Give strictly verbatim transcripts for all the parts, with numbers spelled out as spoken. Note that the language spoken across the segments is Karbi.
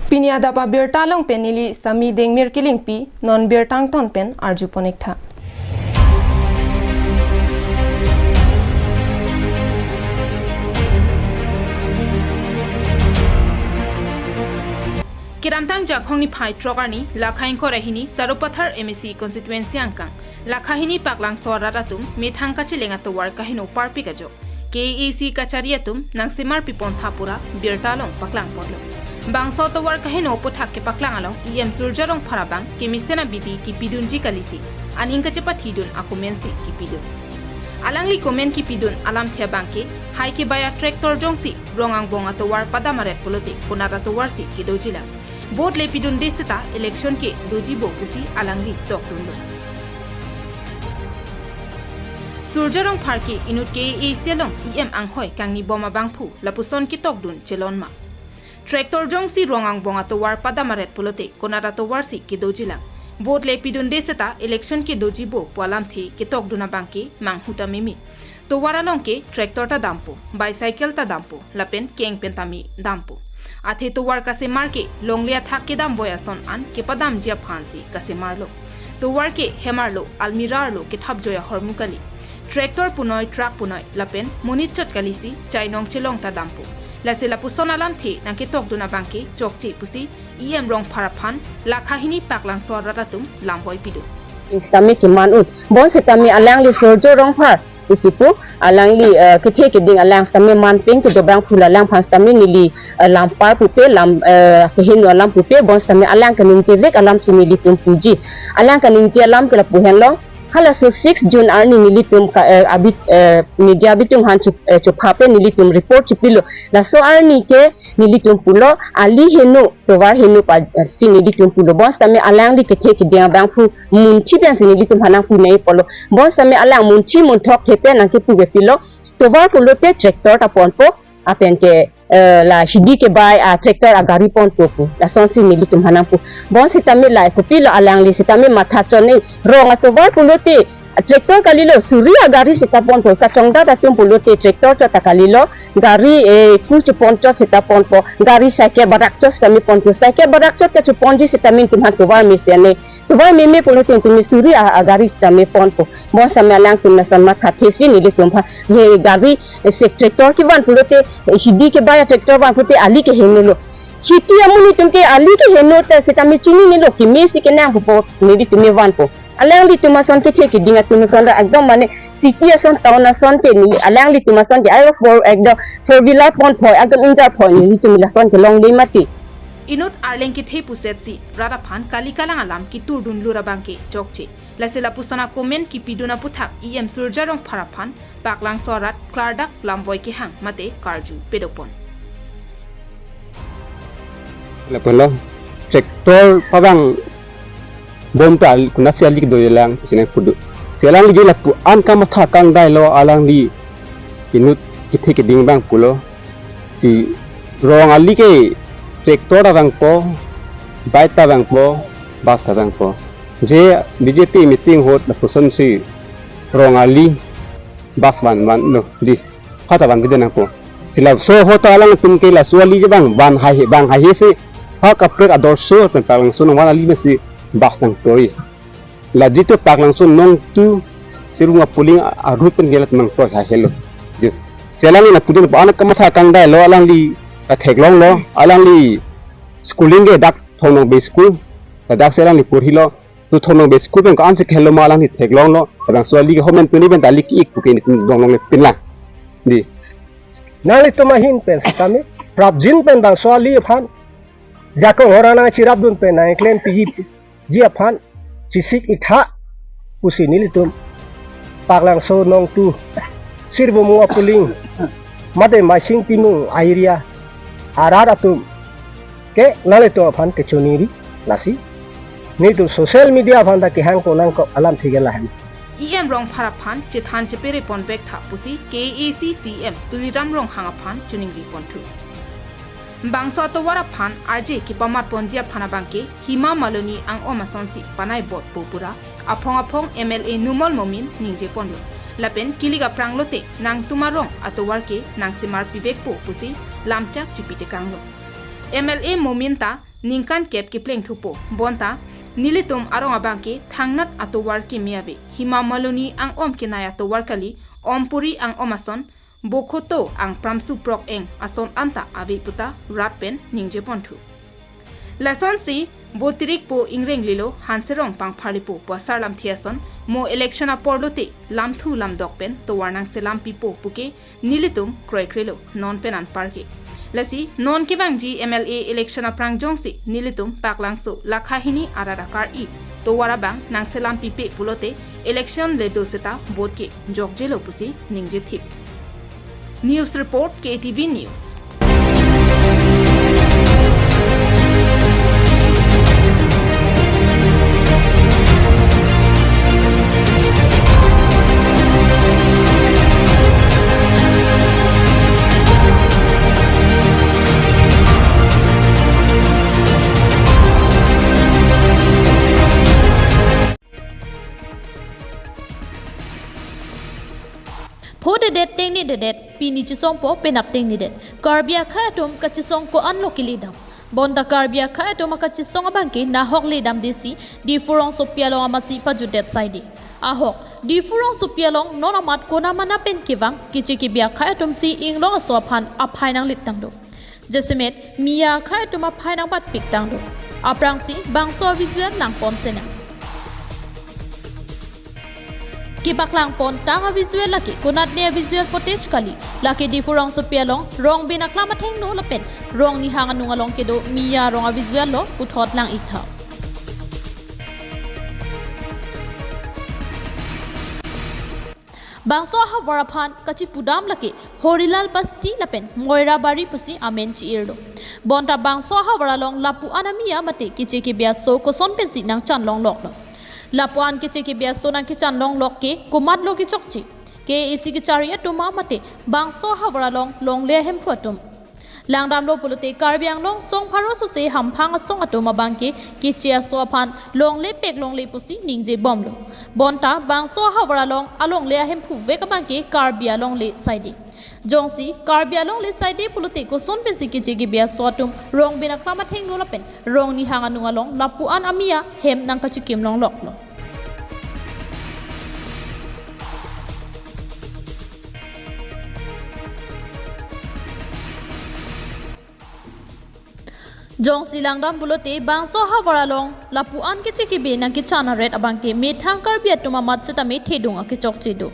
Pini adap abirta along pen neli Sami Dengmir Kilingpi, non birta angton pen arju pon ik tha. Kedamtang Jakhong niphai throk arni, Lakha ingkoi ra hini Sarupathar M A C constituency angkang, Lakha hini Paklangso arat atum methang kacheleng atovar kaheno parpik ajok K A A C kachari atum nangsemar pipon tha pura birta along paklang ponlo. Bangso atovar kaheno aputhak kepaklang along E M Surjya Rongphar abang kemesen abidi kipidunji kalisi, aning kachepathidun akomensi kipidun. Alangli komen kipidun alamthe abangke, hai kebai a-tractor jongsi rong angbong atovar padam aret pulote konat atovarsi kedojilang. Vote le pidunde seta election ke dojibo pusi alangli tokdunlo. Surjya Rongphar ke inut K A A C along E M anghoi kangnibom abangphu lapuson ketokdun chelon ma. Tractor jongsi rong angbong atovar padam aret pulote konat atovarsi kedojilang. Vote le pidunde seta election ke dojibo pu alamthe ketokdun abangke manghu ta meme. Tovar along ke tractor ta dampo, bicycle ta dampo, lapen keng pen tame dampo. Athe tovar kasemar ke longle athak kedam voi ason an kepadamji aphansi kasemarlo. Tovar ke hem arlo, almirah arlo kethap joi ahormu kali. Tractor punoi, truck punoi, lapen monit chot kalisi chainong chelong ta dampo. Lasi lapuson alamthe nangketokdun abangke chokche pusi E M Rongphar aphan Lakha hini Paklangso arat atum lamvoi pidun. Sitame keman un. Bonsitame alangli Surjya Rongphar pusi pu, alangli, eh, kethe keding alang sitame man peng kedo abangphu, la alang aphan sitame neli, eh, lampar pupe, lam, eh, keheno alam pupe, bonsitame alang kaningjevek alamsi nelitum puji. Alang kaningje alam ke lapu henlo. Halaso six June arni nelitum ka, eh, abi, eh, media abitum aphan chu, eh, chuphape nelitum report chipilo. Laso arni ke nelitum pulo, ali heno, tovar heno pa, eh, si nelitum pulo. Bonsitame alangli kethe keding abangphu munthi pensi nelitum aphan nangpu nangji pulo. Bonsitame alang munthi munthok the pen nangkepu kepilo. Tovar pulote tractor ta ponpo, lapen ke, eh, la hidi kebai a-tractor agari ponpo pu. Lasonsi nelitum aphan nangpu. Bonsitame la kopilo alangli sitame matha chon-e, rong atovar pulote tractor kalilo, suri agari sita ponpo, kachongdat atum pulote tractor chot ta kalilo, gari, eh, ku chepon chot sita ponpo, gari cycle barak chot sitame ponpo, cycle barak chot kacheponji sitame nelitum aphan tovar mesen-e, tovar meme pulote nelitum suri a, agari sitame ponpo. Bonsitame alangtum lason mathathesi nelitum aphan, je gari, eh, se tractor kevan pulote, eh, hidi kebai a-tractor van pulote ali kehenolo. Hidi amonit atum ke ali keheno ta sitame chininelo, kemesi kenang pupo, nelitum vanpo. Alanglitum ason kethe keding atum ason ra ekdom mane city ason town ason ke neli alanglitum ason ke ayo four ekdom four wheeler ponpo, ekdom injar po, nelitum lason kelongle mati. Inut arleng kethe pusetsi rat aphan kali kalang alam keturdunlo abangke chokche. Lasi lapuson akomen kipidun aputhak E M Surjya Rongphar aphan Paklangso arat klardak lamvoi kehang mate karju pedopon. Lapulo, tractor pavang bom ta al-, konatsi ali kedojilang, sini pudu. Si alangli je lapu-an kamatha kangdailo alangli inut kethe keding abang pulo. Si rong ali ke tractor ta vangpo, bike ta vangpo, bus ta vangpo. Je B J P meeting ahut lapusonsi rong ali bus van vanlo, dei. Hata van bide nangpo. Si laso ahut alangtum ke laso ali je bang van haihe, bang haihe si ha kaprek ador so pen Paklangso nangvan ali mesi bus nangtoi. La jitu Paklangso nong tu Sirvum Apuling a-, a-road pen ke latum nangtoi haihelo. Je. Si alangli nangpudun pa anak kamatha kangdailo, alangli katheklonglo, alangli schooling ke dak Thong Nong Bey school, ladak si alangli porhilo, tu Thong Nong Bey school pen ko-ansi kehelo ma alangli theklonglo, Paklangso ali ke homen tuni pen ta ali ki-ik pu ke nelitum donglongle pinlang. Dei. Nanglitum ahin pen sitame, prapjin pen bangso ali aphan, Jakhong ahormu nangcherapdun pen nangklempi ji aphan, chesik ik tha pusi nelitum Paklangso nong tu Sirvum Apuling mate Maising Timung area arat atum ke nanglitum aphan kechoningri, lasi nelitum social media aphan ta kehangpo nangkok alamthe ke lahen. E M Rongphar aphan chethan chepere ponvek tha pusi K A A C C M Tuliram Ronghang aphan choningri ponthu. Bangso atovar aphan arje kepamat ponji aphan abangke Hema Maloni ang-om asonsi panai bot po pura, aphong aphong M L A Numal Momin ningje ponlo. Lapen kilik aphrang lote nangtum arong atovar ke nangsemar pivekpo pusi lamchak chipi tekanglo. M L A Momin ta ningkan kep kepleng thupo. Bonta nelitum arong abangke thangnat atovar keme ave. Hima Maloni ang-om kenai atovar kali, Ompuri ang-om ason, bokhoto ang pramsu prok eng ason anta ave puta rat pen ningje ponthu. Lasonsi botirik po ingrenglelo, hanserong pangpharlipo pu asar lamthe ason, mo election apor lote lamthu lamdok pen tovar nangselam pipo puke nelitum kroikrelo non pen anparke. Lasi non kevangji M L A election aphrang jongsi nelitum Paklangso lakha hini arat akar-i tovar abang nangselam pipe pulote election le do seta vote ke jokjelo pusi ningje thip. News report, K T V News. Phodedet tengnededet, pini chesongpo penap tengnedet. Karbi akhei atum kachesong ko-anlo keledam. Bonta Karbi akhei atum akachesong abangke nahok ledamdesi Diphu rongsopi along amatsi pajutdet saide. Ahok, Diphu rongsopi along non amat konamana pen kevang keche kebi akhei atumsi inglong aso aphan aphai nanglit tanglo. Jasemet Miya akhei atum aphai nangbatpik tanglo. Aphrangsi bangso avisual langpon senang. Kepaklang pontang avisual lake konatne avisual footage kali, lake Diphu rongsopi along Rongbin aklam athengno lapen Rongnihang anung along kedo Miya arong avisual lo puthot lang-ik tha. Bangso ahavar aphan kachipudam lake Horilal Basti lapen Moirabari pusi amen chi-irlo. Bonta bangso ahavar along lapu-an amiya mate keche kebi aso koson pensi nangchan longloklo. Lapu-an keche kebi aso nangkechan longlok ke komatlo kechokche? K A A C kechari atum mate bangso ahavar along longle ahemphu atum. Langdamlo pulote Karbi Anglong song pharo sose hamphang asong atum abangke keche aso aphan longle pek longle pusi ningje bomlo. Bonta bangso ahavar along alongle ahemphu vek abangke Karbi alongle saide. Jongsi Karbi alongle saide pulote koson pensi keche kebi aso atum Rongbin aklam athengno lapen Rongnihang anung along lapu-an amiya hem nangkachikim longloklo. Jongsi langdam pulote bangso ahavar along lapu-an keche kebi nangkechan aret abangke methang Karbi atum amat sitame thedung akechokche do.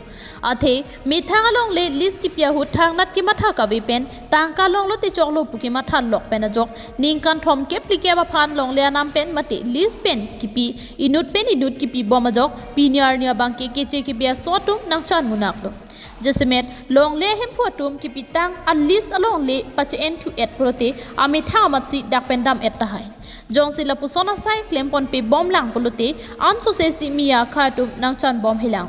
Athe methang alongle lease kipi ahut thangnat kematha kave pen tangka longlo te choklo pu kematha lok pen ajok ningkan thom kep phlikep aphan longle anam pen mate lease pen kipi, inut pen inut kipi bom ajok pini arni abangke keche kebi aso atum nangchan munaklo. Jasemet longle ahemphu atum kipitang a-lease alongle pache-en thu-et pulote amethang amatsi dak pen dam-et tahai. Jongsi lapuson asai klem ponpe bomlang pulote ansose si Miya akhei atum nangchan bom helang.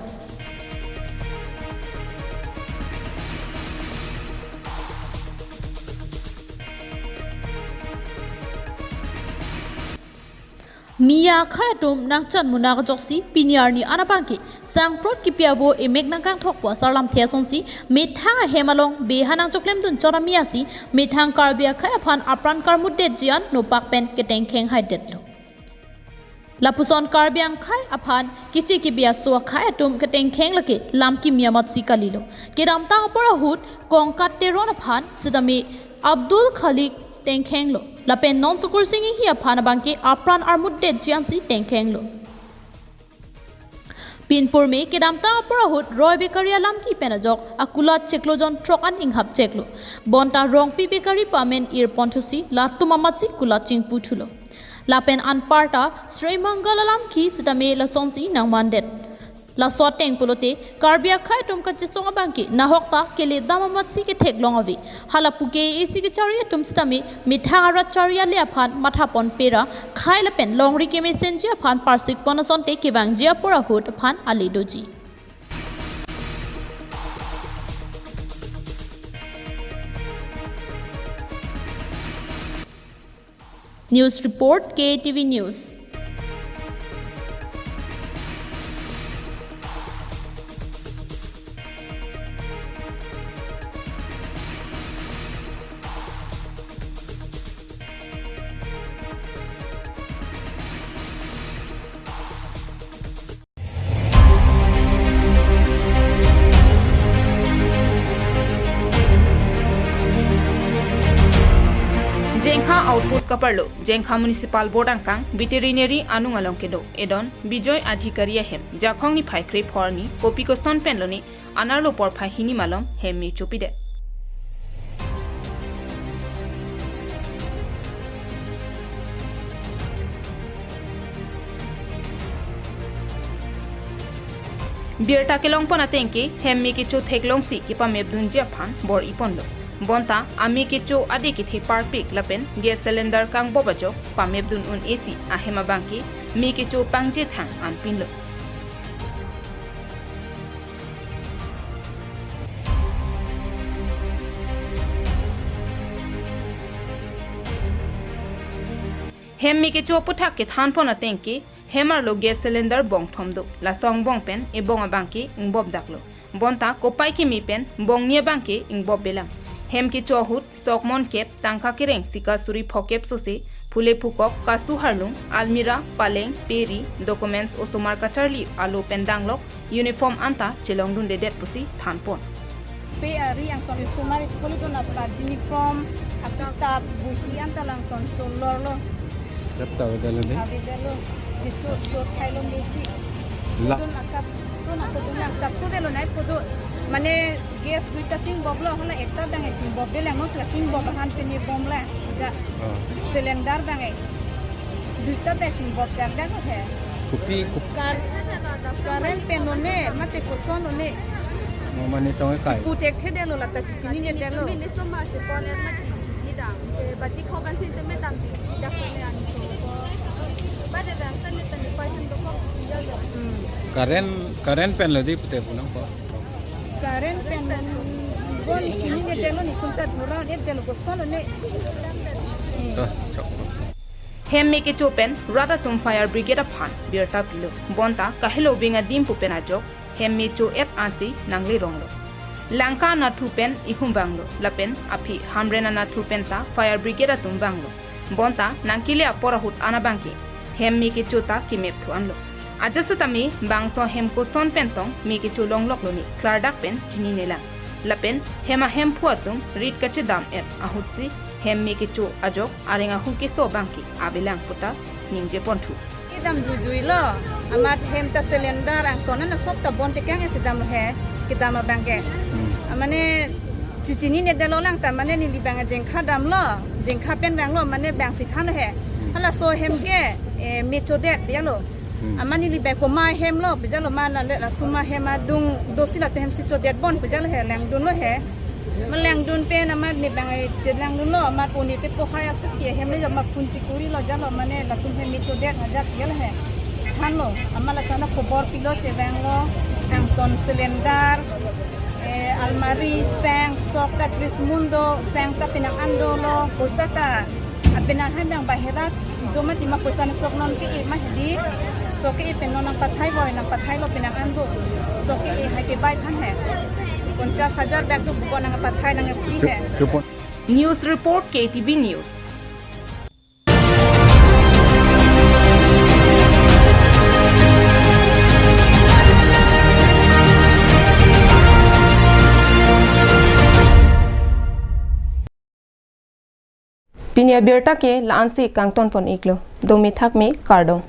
Miya akhei atum nangchan munak ajoksi pini arni an abangke sangprot kipi avo emek nangkangthok pu asar lamthe asonsi methang ahem along beha nangchoklem dun chot amiya si methang Karbi akhei aphan apran karmutdetji an nopak pen ketengkheng haidetlo. Lapuson Karbi akhei aphan keche kebi aso akhei atum ketengkheng lake lam kimi amatsi kalilo. Kedamtang apor ahut Kongkat Teron aphan sitame Abdul Khalik tengkhenglo. Lapen non Sukursing Inghi aphan abangke apran armutdetji ansi tengkhenglo. Pinpurme kedamtang apor ahut Roy Bakery alam ki pen ajok akulat chiklo jon throk an inghap cheklo. Bonta Rongpi Bakery pu amen ir ponthusi latum amatsi kulat chingpu thulo. Lapen anparta Sri Mangal alam ki sitame lasonsi nangmandet. Laso ateng pulote Karbi akhei atum kachesong abangke nahokta keledam amatsi ketheklong ave. Hala pu K A A C kechari atum sitame methang arat chari ale aphan matha ponpe ra khei lapen longri kemesenji aphan parsik pon asonte kevangji apor ahut aphan ale doji. News report, K T V News. Post kaparlo, Jengkha Municipal Board angkang, veterinary anung along kedo, edon, Bijoy Adhikari ahem, Jakhong niphai krepho arni, kopi koson pen lone, anerlo porphai hini malom, hem me chopidet. Birta kelongpon ateng ke, hem me kecho theklongsi kepamepdunji aphan bor-iponlo. Bonta, ame kecho ade kethe parpik lapen gas cylinder kangbop ajok pamepdun un-esi ahem abang ke, me kecho pangje thang anpinlo. Hem me kecho aputhak kethanpon ateng ke, hem arlo gas cylinder bongthom do. Laso angbong pen ebong abang ke ingbopdaklo. Bonta kopai keme pen bongni abang ke ingbopbelang. Hem kecho ahut sok monkep, tangka kereng sika suri phokep sose, phule phukok, kasu harlung, almirah, paleng, peri, documents osomar kacharli alo pen danglok, uniform anta chelongdundedet pusi thanpon. Pe ari angton osomar school dun apar uniform, akitap, buhi anta langton cholorlo. Laptop avedet lo de? Avedet lo. Jecho, cho thailo mesi. La- Dun asap, so na ko dun asap so delo nai podo. Mane gas duita chingboplo, hala ekta dang chingbopbelang, non sila chingbop ahan pini bomla. Ja. Oh. Cylinder dang e. Duita pen chingbop dang dang he. Kopi, kop- Kar-, current pen lone, mate koson lone. Mo mane tong ekai. Kutek thedetlo lata chinine detlo. Mane so ma chepon er mati. Nidang. Ke baji khoban sin teme tam dak ne ani so. Ba de bang tane tane pai han dokok. Hmm. Current, current pen lo di pute punang ko. Current pen bon chinine detlo ni kunta dhura ne detlo koson lone. Hmm. To, chok. Hem me kecho pen rat atum fire brigade aphan birta pilo. Bonta kahelo bing adim pu pen ajok hem me cho-et ansi nangleronglo. Langka anatthu pen ihum vanglo, lapen aphi Hamren anatthu pen ta fire brigade atum vanglo. Bonta nangkele apor ahut an abang ke hem me kecho ta kemepthu anlo. Ajat setame bangso hem koson pen tong me kecho longloklo ne klardak pen chininelang. Lapen hem ahemphu atum rit kachedam-et ahutsi hem me kecho ajok areng ahu keso abang ke avelang puta ningjeponthu. Kedam juijui lo, amat hem ta cylinder angton na sop ta bon tekang esi damlo he, kedam abang ke. Hmm. Amane chinine detlo lang ta mane neli bang Jengkha damlo, Jengkha pen vanglo mane bang si thanlo he. Hmm. Halaso hem ke, eh, me chodet ya lo. Hmm. Amat neli bang koma hem lo, pejalo ma na le la suma hem adung dosi late hem si chodet bon pejalo he langdunlo he. Ma langdun pen amat ne bang chelangdunlo, amat poni te pohai asuk ke hem le jama punchi kuri lo jalo mane latum hem me chodet ajat jalo he. Thanlo, amat la thana khobor pilo chevanglo, angton cylinder, eh, almari, seng, sok ta tris mundo, seng ta penang an dolo, poisa ta. Apenan hai bang bahera si do mati ma poisa ne sok non ke-e ma hedi. Sok ke-e pen non nangpathai boi, nangpathailo penang an do. Sok ke-e hai ke bai phan he. Ponchas hajar bag do buko nangpathai nang free he. Chupon. News report K T V News. Pini abirta ke la-ansi kangtonpon iklo. Domi thakmi kardom.